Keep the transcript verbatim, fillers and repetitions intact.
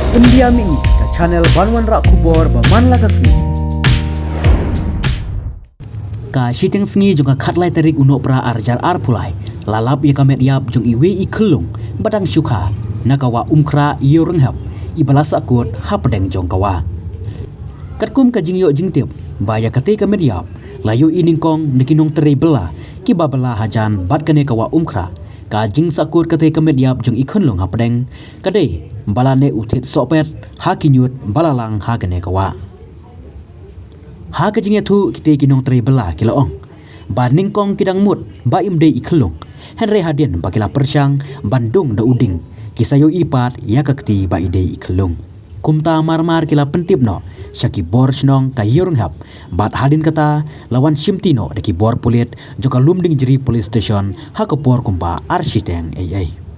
India Mihngi, ka channel ban wanrah khubor ba man la ka sngi. Ka shiteng sngi jong ka khatlai tarik u Nohprah arhajar arphew lai, la lap ïa ka met ïap jong iwei i khyllung ba dang shu kha na ka wah Umkhrah Ïewrynghep, iba la sahkut hapdeng jong ka wah. Katkum ka jingïoh jingtip ba ïa katei ka met ïap la ïohi nyngkong da ki nongtrei bylla kiba bylla hajan bad kane ka wah Umkhrah, ka jingsahkut katei ka met ïap jong i khyllung hapdeng ka dei ba la neh u thied sohpet ha ki ñiut ba la lang ha kane ka wah. Ha ka jingïathuh, kitei ki nongtrei bylla ki la ong ba nyngkong ki dang mut ba im dei i khyllung, hynrei hadien ba ki la pyrshang ban dung da u ding, ki sa ïohi pat ïa ka kti ba i dei i khyllung. Kumta mar mar ki la pyntip noh sha ki bor shnong ka Ïewrynghep, bad hadien kata la wan shimti noh da ki bor pulit jong ka Lumdiengjri Police Station ha ka por kumba ar shiteng eiei.